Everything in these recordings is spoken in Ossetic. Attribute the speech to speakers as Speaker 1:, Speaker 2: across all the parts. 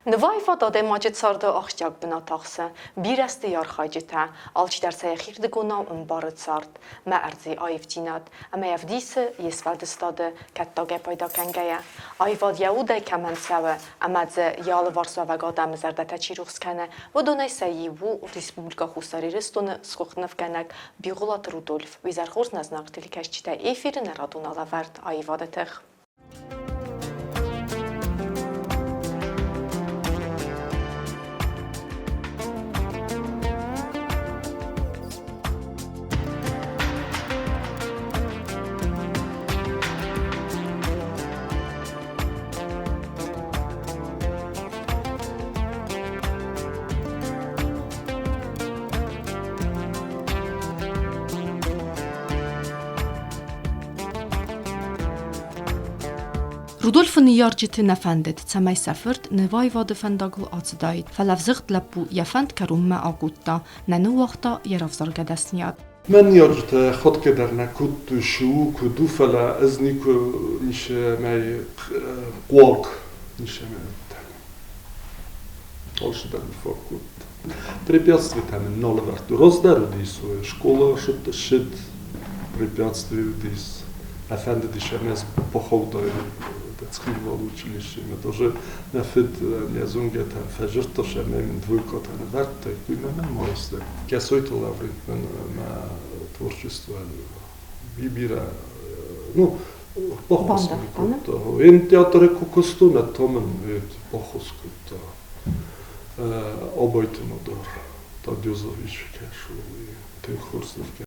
Speaker 1: Нываивад адӕймаджы царды ахсджиаг бынат ахсы. Бирӕ сты йӕ архайджытӕ, алчидӕр сӕ йӕхирдыгонау ӕмбары цард, мӕ ӕрдзы аивдзинад ӕмӕ йӕ ӕвдисы йе сфӕлдыстады кӕттагӕй пайда кӕнгӕйӕ. Аивад йӕ удӕй кӕмӕн цӕуы ӕмӕ дзы йӕ алыварсуӕвӕг адӕмы зӕрдӕтӕ чи рухс кӕны, уыдонӕй сӕ иу у Республикӕ Хуссар Ирыстоны сгуыхт нывгӕнӕг Бигъуылаты Рудольф. Уый зӕрхорз нӕ знаг телекӕсджытӕ эфиры нӕ радон алӕвӕрд Аивады тых. Рудольфы ныййарджыты нӕ фӕндыд, цӕмӕй сӕ фырт нываивады фӕндагыл ацыдаид, фӕлӕ ӕвзыгъд лӕппу йӕ фӕнд кӕронмӕ акодта, нӕ ныууагъта йӕ равзаргӕ дӕсныйад.
Speaker 2: Мӕ ныййарджытӕ хатгай дӕр нӕ кодтой, цы у, куыд у, фӕлӕ ӕз никуы ницӕмӕй хъуаг ницӕмӕй уыдтӕн. Алцыдӕр мын фаг кодта. Препятствийтӕ мын нал ӕвӕрдтой. Раздӕр уыдис, скъола ссыд, препятствий уыдис. Нӕ фӕндыдис ӕмӕ ӕз бахаудаин Цхинвалы училищемӕ. Даже мӕ фыд йӕ зонгӕтӕм фӕдзырдта, ӕмӕ мын двойкӕтӕ нывӕрдта, уый мӕ мӕ ма Кӕсойты Лаврент мын мӕ творчество бирӕ, ну, баххуыс мын кодта. Ен театры куы куыстон, та мын баххуыс кодта. Абайты Нодар, Тадёзович кӕсы, тынг хорз нывгӕнӕг.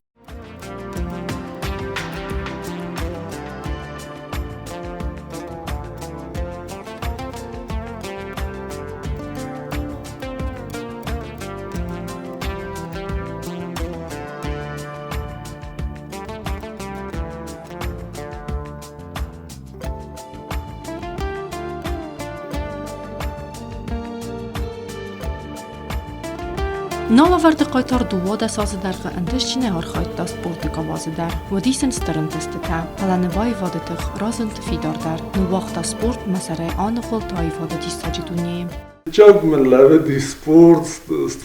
Speaker 1: Налавӕрды хъайтар 12 азы дӕргъы ӕнтыстджынӕй архайдта спорты къабазы дӕр. Уыдис ын стыр ӕнтыстытӕ, фӕлӕ нываивады тых разынд фидардӕр. Ныууагъта спорт, мӕ сӕрӕй аныгъуылд аивады диссаджы дунейы.
Speaker 2: Чаг мын лӕвӕди спорт,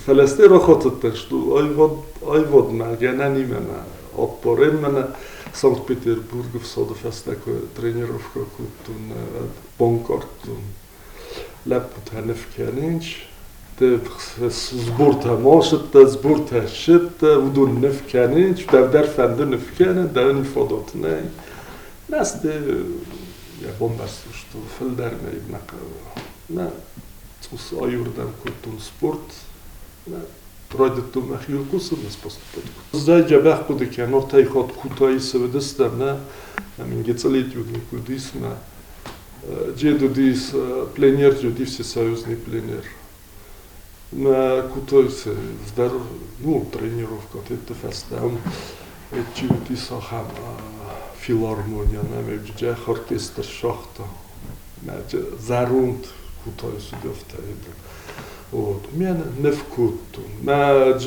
Speaker 2: фӕлӕ стӕй рахатыдтӕн, что аивадмӕ гӕнӕнимӕ мӕ аппарӕн мӕнӕ Санкт-Петербургы фсады фӕстӕ куы тренировкӕ кодтон, банкъардтон. Лӕппутӕ ныв кӕнынц, сбортӕ ма ссыдтӕ, сбортӕ ссыдтӕ, уыдон ныв кӕнынц, дӕу дӕр фӕнды ныв кӕнын, дӕуӕн фадат нӕй. Мӕсты йӕ бамбӕрстон, что фылдӕр мӕ нӕ хъӕуы. Мӕ цъус аиуырдӕм кодтон спорт, мӕ райдыдтон мӕхиуыл кусын, ӕз поступать кодтон. Зӕй дзӕбӕх хъуыды кӕнын, ортӕй хатт Кутаисы уыдыстӕм, нӕ, мын гыццыл этюдник уыдис, мӕ Дед уыдис пленер, уыди всесоюзный пленер. Мӕ Кутаисы дӕр, ну, тренировкӕ тетты фӕстӕ чи уыдис ахӕм филармония, нӕм джах оркестр сагъта. Зӕронд Кутаисы афтӕ. Вот. Мӕ ныв кодтон. Мӕ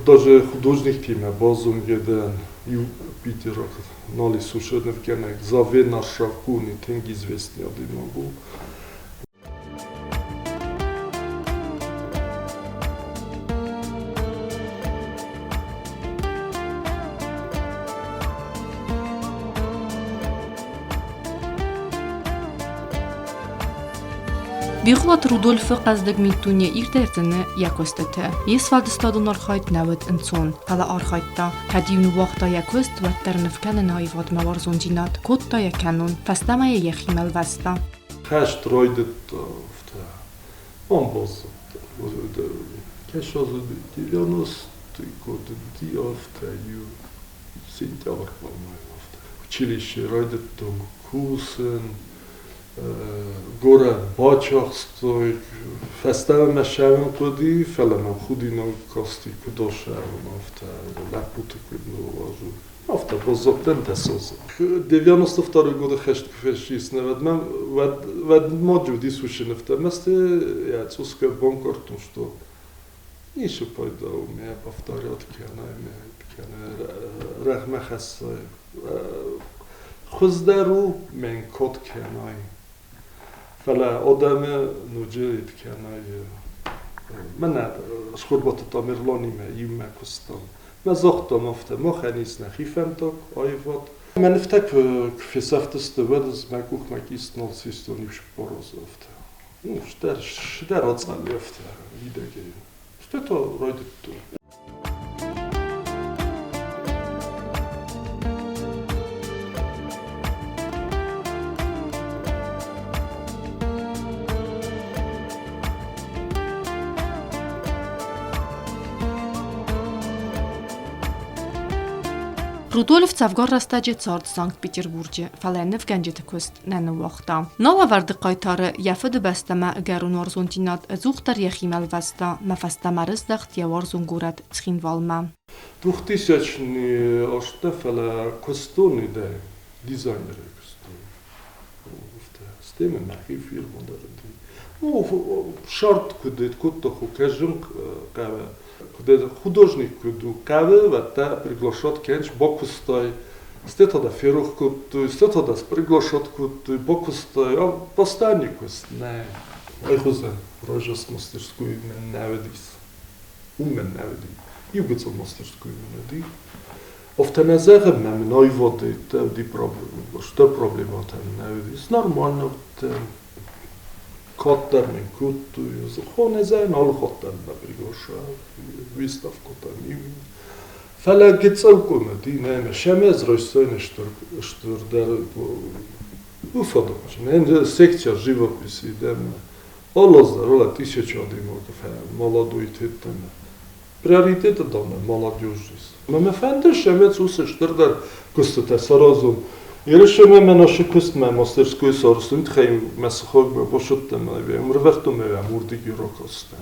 Speaker 2: даже художниктимӕ базонгӕ дӕн иу питераг нал ис нывгӕнӕг Завен Аршавкуни тынг известный адӕймаг у.
Speaker 1: Бигъуылаты Рудольфы хъӕздыг миддуне ирдӕрдзыны йӕ куыстыты. Йе сфӕлдыстадон архайд нӕ уыд ӕнцон, фӕлӕ архайдта, кӕд-иу ныууагъта йӕ куыст, уӕддӕр ныв кӕныны аивадмӕ уарзондзинад кодта йӕ кӕнон, фӕстӕмӕ йӕ йӕхимӕ лвӕста.
Speaker 2: Хӕст райдыдта афтӕ, ӕмбӕлцӕттӕ. Кӕсазы 90-ты годы уыди афтӕ иу сентябрь, по-моему, афтӕ. Училище райдыдтон кусын, горӕт бацахстой, фӕстӕмӕ мӕ ссӕуын хъуыди, фӕлӕ мӕм худинаг касти, куыд ассӕуон, афтӕ лӕппуты куыд ныууадзон. Афтӕ баззадтӕн дӕсазы. 92 годы хӕст куы фӕцис, уӕд мӕм уӕд ма уыдис уыцы нывтӕ. Мӕсты йӕ цъусгӕ банкъардтон, что ницы пайда у, мӕ повторять кӕнай, мӕ кӕнӕ рӕгъмӕ хӕссай. Хуыздӕр у мӕн код кӕнай. Фӕлӕ адӕмы ноджы кӕнай мӕнӕ Цхуырбаты Тамерланимӕ иумӕ куыстам. Мӕ загътам афтӕ, махӕн ис нӕхи фӕндаг, аивад. Мӕ нывтӕ куы фесӕфтысты, уӕд ӕз мӕ къухмӕ кист нал систон иу цыппар азы афтӕ. Ну, стӕр ацъӕли афтӕ мидӕгӕй. Стӕй та райдыдтон.
Speaker 1: Рудольф дзӕвгар рӕстӕджы цард Санкт-Петербурджы, фӕлӕ нывгӕнджыты куыст нӕ ныууагъта. Налӕвӕрды хъайтары йӕ фыдыбӕстӕмӕ ӕгӕрон уарзондзинад ӕдзухдӕр йӕхимӕ лвӕста, мӕ фӕстӕмӕ рыздӕхт йӕ уарзон горӕт Цхинвалмӕ.
Speaker 2: Двухтысячный азтӕ, фӕлӕ куыстон дӕ дизайнерӕй куыстон. Стӕй мӕ мӕхи фирмӕ дӕр уыди. Ну, сӕрд куыд кодта, кӕсын хъӕуы. Куыд художник куыд у, хъӕуы, уӕдта приглашать кӕныс, бакуыстай. Стӕй та дӕ ферох кодтой, стӕй та дӕ приглашать кодтой, бакуыстай, а постоянный куыст нӕ. Айхуызӕн разӕст мастерской мӕн нӕ уыдис. Уым мӕн нӕ уыди. Иу гыццыл мастерской мын уыди. Афтӕ нӕ зӕгъӕм, мӕ мын аивады уыди стыр проблемӕтӕ нӕ уыдис. Нормально уыдтӕн. Кӕддӕр мын кодтой, хонезӕн алы хатт дӕр мӕ приглашал, выставкӕтӕм иу. Фӕлӕ гыццыл куы уыди, нӕ мӕ сӕмӕз райсдзӕн стыр, стырдӕр уфадон. Секция живописи дӕм алы аз дӕр ола тысяча адӕймаги молодой теттӕмӕ. Приоритеты дам молодежь. Мӕ фӕнды сӕмӕ цусы стырдӕр куыстытӕ саразон. Ерысӕмӕ мӕ нашы куыстмӕ мастерской сарызтон, тыххӕй мӕ сыхагмӕ башыдтӕн, ӕрвӕхтон мӕ мурдыги ракастӕн.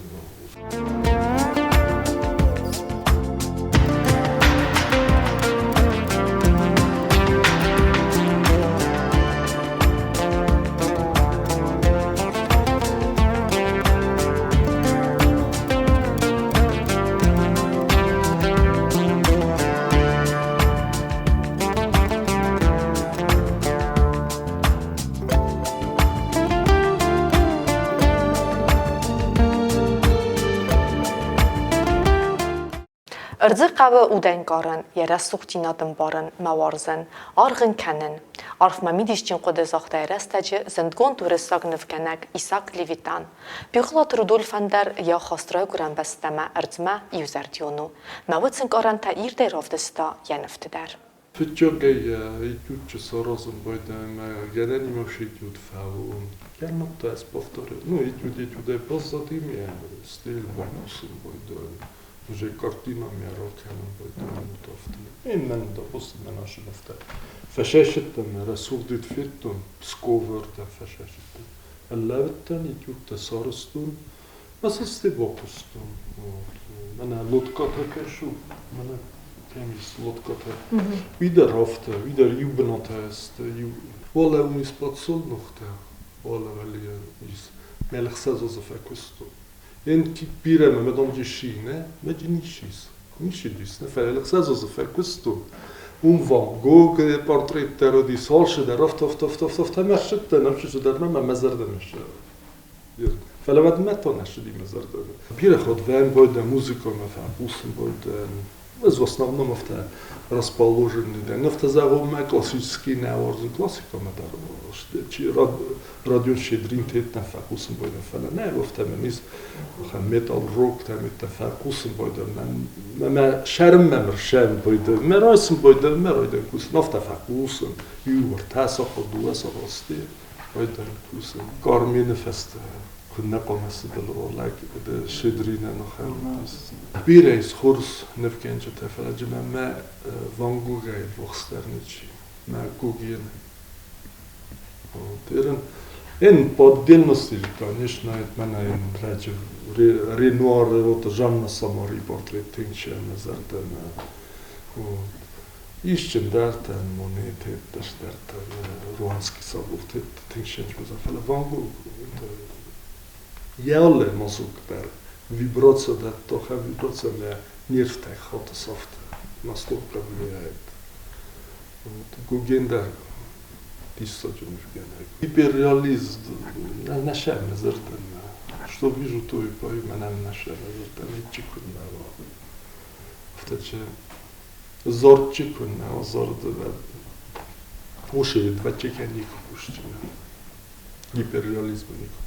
Speaker 1: Ӕрдзы хъӕуы удӕнкъарӕн, йӕ рӕсугъддзинад ӕмбарын мӕ уарзын, аргъ ын кӕнын. Арф мӕ мидисджын хъуыды загъта йӕ рӕстӕджы зындгонд уырыссаг нывгӕнӕг Исаак Левитан. Бигъуылаты Рудольфӕн дӕр йӕ ахаст райгуырӕн бӕстӕмӕ, ӕрдзмӕ иузӕрдион у. Мӕ уыцы ӕнкъарӕнтӕ ирдӕй равдыста йӕ нывты дӕр.
Speaker 2: Фыццагӕй этюдчы саразын байдайын ӕмӕ гӕнӕнимӕ этюд фӕуон. Кӕннод ӕз повторю. Ну, этюд этюдӕй баззади ме стиль бакусын байдайын. Уже картина ме ракӕнын байдайын вот афтӕ. Мӕн, допустим, мӕн ашын афтӕ. Фӕсӕсыдтӕн мӕ рӕсугъд федтон, Псковы ӕрдӕм фӕсӕсыдтӕн. Ӕрлӕууыдтӕн, этюдтӕ сарӕзтон, мӕ цӕсти бакуыстон. Мӕнӕ лодкатӕ кӕсу, мӕнӕ кӕм ис лодкатӕ. Уый дӕр афтӕ, уый дӕр иу бынатӕй сты, иу. Уӕлӕ уым ис подсолнухтӕ, уӕлӕ уӕлейӕ ис. Мӕлхсӕз азы фӕкуыстон. Ен бирӕ мӕ дам ши, не? Мӕ ничи ис. Ничи ис, не? Фӕлӕ ӕхсӕз азы фӕкуыстон. Уым Ван Гог портрет дӕр уыди, алцы дӕр афтӕ, афтӕ, афтӕ, афтӕ, афтӕ мӕ ссыдтӕн, ӕфсысы дӕр мӕ мӕ зӕрдӕмӕ Фӕлӕ уӕдмӕ та нӕ ссыди мӕ зӕрдӕмӕ. Бирӕ хатт вӕййӕм байдӕн музыкӕмӕ, фӕхъусын байдӕн. Ӕз в основном афтӕ расположенный дӕн. Афтӕ зӕгъон, мӕ классический нӕ уарзын классикӕмӕ дӕр. Чи радион щедрин тет нӕ фӕхъусын байдӕн, фӕлӕ нӕ афтӕ мӕн ис метал рок та меттӕ фӕхъусын байдӕн. Мӕ сӕрмӕ мырсӕн байдӕн, мӕ райсын байдӕн, мӕ райдӕн кусын. Афтӕ фӕхъусын. Иу ӕртӕ сахат, дыууӕ сахат сты райдӕн кусын. Кармены фӕстӕ куыннӕ хъуамӕ цыдыл лӕг Щедрина ныхӕн. Бирӕ ис хорз нывгӕнджытӕ, фӕлӕ джимӕ мӕ Ван Гогӕй ввахсдӕр ничи. Мӕ Гоген. Вот. Эн по отдельности, конечно, это мӕнӕ раджы Ренуар, вот Жанна Самари портрет тынг мӕ зӕрдӕмӕ. Вот. Исчындӕртӕн Монет ӕддӕсдӕртӕн Руанский собор тынг сенчмӕ, фӕлӕ Ван Гог йӕ алы мазок дӕр вибрация дӕтты, ахӕм вибрация мӕ нервтӕ хаты сӕфты, настолько влияет. Вот. Гоген дӕр. Диссаджы нывгӕнӕг. Гиперреализм нӕ сӕмӕ зӕрдӕмӕ. Что вижу, то и пою, мӕнӕн нӕ сӕмӕ зӕрдӕмӕ чи куыннӕ уа. Афтӕ чи зорд чи куыннӕ уа, зорд уши двадцать никакой кусчина. Гиперреализма никакой.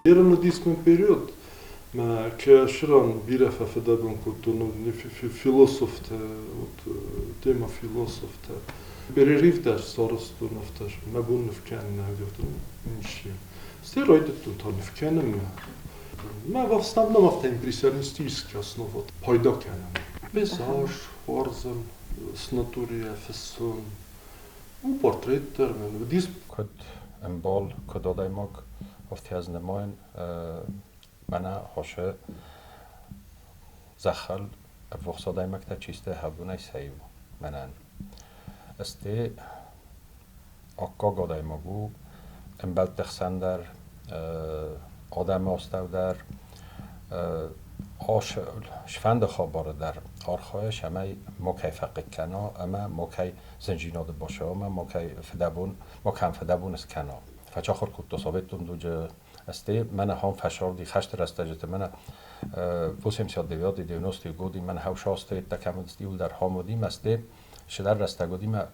Speaker 2: Ерын период мӕ кӕсыран бирӕ фӕфыдӕбон кодтон философтӕ, вот тема философтӕ. Перерыв дӕр сарӕзтон афтӕ, мӕ бон ныв кӕнын нӕ уыди, Стӕй райдыдтон та ныв кӕнынмӕ. Мӕ в основном афтӕ импрессионистический основа пайда кӕнын. Пейзаж уарзын, с натурӕйӕ фыссын. У портрет дӕр мӕн уыдис.
Speaker 3: Куыд ӕмбал, куыд адӕймаг, афтӕ ӕз нымайын, мӕнӕ хосы зӕххыл ӕввахс адӕймӕгтӕ чи сты, хӕдонӕй сӕ иу мӕнӕн. Сты аккаг адӕймаг у, ӕмбӕлтты хсӕн дӕр, адӕмы астӕу дӕр, сфӕнды хабары дӕр архайы, цӕмӕй макӕй фӕхъыг кӕна ӕмӕ макӕй зындзинады бацӕуа ӕмӕ макӕй фыдӕбон, макӕм фыдӕбон скӕна. Фӕцахуыр кодта советон дуджы, стӕй мӕнӕ ахӕм фӕсарди хӕсты рӕстӕджыты мӕнӕ 89 90 годы мӕнӕ хӕусасты йедтӕ кӕм уыдысты, иуылдӕр хам уыди, мӕ стӕй цыдӕр рӕстӕг уыди мӕ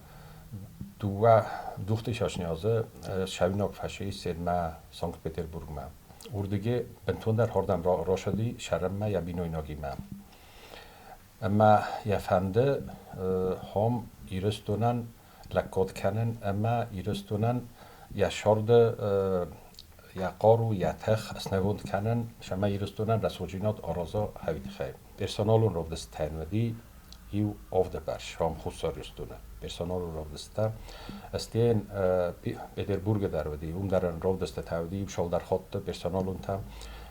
Speaker 3: дыууӕ 2000 азы сауинаг фашист мӕ Санкт-Петербургмӕ. Уырдыгӕй бынтондӕр хордӕм рацыди сӕрӕнмӕ йӕ бинойнагимӕ. Ӕмӕ йӕ фӕнды хом Ирыстонӕн лӕггад кӕнын ӕмӕ Ирыстонӕн йӕ сӕрды йӕ хъару, йӕ тых снывонд кӕнын, цӕмӕй Ирыстонӕн рӕсугъддзинад араза хӕуи тыххӕй. Персоналон равдыстытӕн уыди иу авды бӕрц ам Хуссар Ирыстоны персоналон равдыстытӕ. Стӕй Петербургы дӕр уыди, уым дӕр равдыстытӕ уыди, иу цалдӕр хатты персоналонтӕ.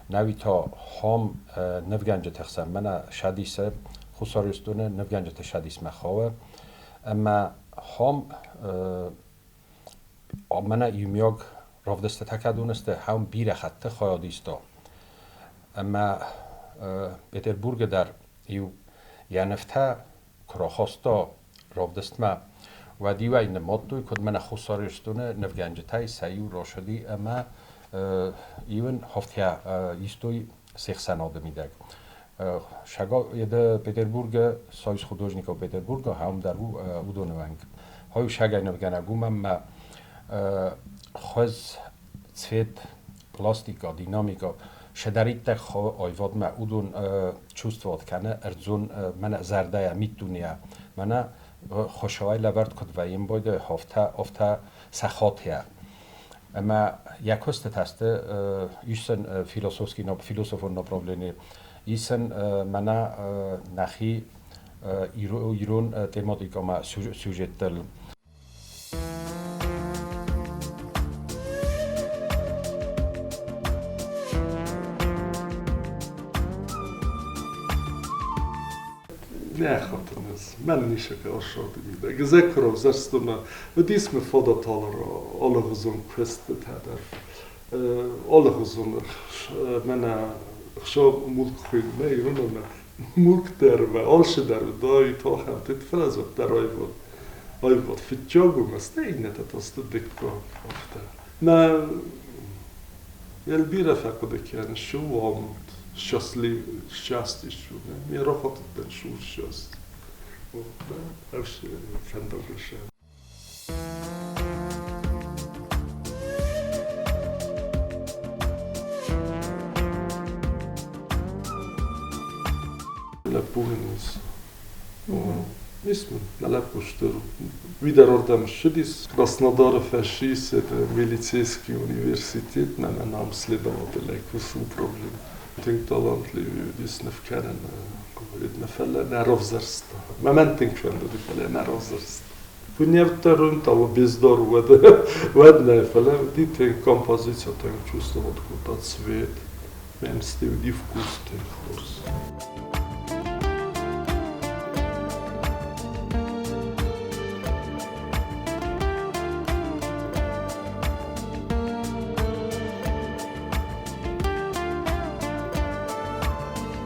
Speaker 3: Науи та хам нывгӕнджыты хсӕн мӕнӕ Шадисы, Хуссар Ирыстоны нывгӕнджыты Шадисмӕ хауы. Ӕмӕ хам мӕнӕ иумиаг равдыстытӕ кӕдон сты, хам бирӕ хатты хайад иста. Ӕмӕ Петербургы дӕр иу йӕ нывтӕ куы рахаста равдыстмӕ, уӕд-иу ӕй нымадтой, куыд мӕнӕ Хуссар Ирыстоны нывгӕнджытӕй сӕ иу рацыди ӕмӕ иу ын афтӕ истой се хсӕнады мидӕг. Петербургы Союз художников Петербурга ахӕм дӕр у уыдоны уӕнг. Хой шагай нывгӕнӕг у мӕнмӕ хуыз, цвет, пластика, динамика шӕдӕриддӕр аивадмӕ уыдон чувствовать кӕны ӕрдзон мӕнӕ зӕрдӕйӕ, миддунейӕ. Мӕнӕ хуысауӕй лӕвӕрд куыд вӕййын байдайы, афтӕ сахатйӕ. Ӕмӕ йӕ куыстытӕ сты исӕн философский философон направлени, исӕн мӕнӕ нӕхи ирон тематикӕмӕ сюжеттыл.
Speaker 2: Нӕ хатын ӕз, мӕн ничи ӕрсадыди. Ezek равзӕрстон уыдис мӕ фадат алыгъуызон куыстытӕ дӕр. Алыгъуызон мӕнӕ хсӕв мулк хуыйны ирон ӕмӕ мулк дӕр ӕмӕ алцы дӕр уыдаид ахӕм тыд, фӕлӕ дзы уӕддӕр аивад аивад фыццаг у, стӕй иннӕтӕ та сты дыккаг афтӕ. Мӕ бирӕ фӕхъуыды кӕны, цы у амонд, счастлив, счастье ссу, ме рахатыдтӕн ссу счастье. Фӕндаг Лӕппу мын ис. Ис мын, мӕ лӕппу стыр. Уый дӕр ардӕм ссыдис. Краснодары фӕсис это милицейский университет, мӕ нам следователь кусы управление. Тынг талантливый уыдис ныв кӕнын, мӕ фӕлӕ нӕ равзӕрста. Мӕ мӕн тынг фӕндыди, фӕлӕ нӕ равзӕрста. Куы того бездор уӕд, уӕд нӕ, фӕлӕ уыди тынг композици, тынг чувствовать кодта цвет. Мӕм уыди вкус тынг хорз.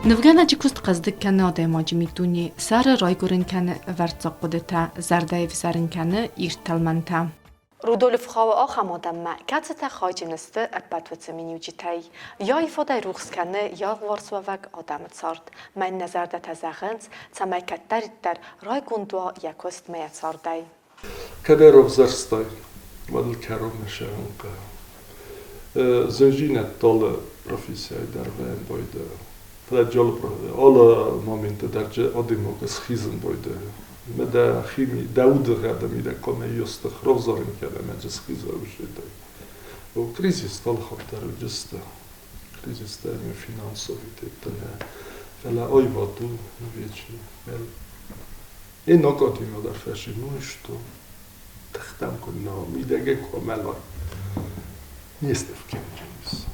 Speaker 1: Нывгӕнӕджы куыст хъӕздыг кӕны адӕймаджы миддуне, сӕры райгуырын кӕны ӕвӕрццаг хъуыдытӕ, зӕрдӕйы взӕрын кӕны ирд тӕлмӕнтӕ. Рудольф хауы ахӕм адӕммӕ, кӕцытӕ хайджын сты ӕппӕт уыцы миниуджытӕй. Йӕ аивадӕй рухс кӕны йӕ алыварсуӕвӕг адӕмы цард. Мӕн нӕ зӕрдӕтӕ зӕгъынц, цӕмӕй кӕддӕриддӕр райгонд уа йӕ куыст мӕ йӕ цардӕй.
Speaker 2: Кӕд ӕрӕвзӕрстай, уӕд ыл кӕронмӕ зӕгъын хъӕуы. Зындзинӕдтӕ алы профессийӕ дӕр вӕййын байдайы. Фӕлӕ алы моменты дӕр адӕймаг схизын байдайы. Мӕ дӕ хими, дӕ удыгъӕды мидӕг хъуамӕ ёстых равзарын кӕна ӕмӕ дзы схиза уыщетай. Кризис талхат дӕр уыдысты. Кризистӕ ӕмӕ финансовый теттӕ нӕ, фӕлӕ аивад у вечный. Én akadémia дӕр фӕсид, ну и что? Тыхтӕм куыннӕ мидӕгӕй куы амӕлай. Не стӕф кӕнджынис.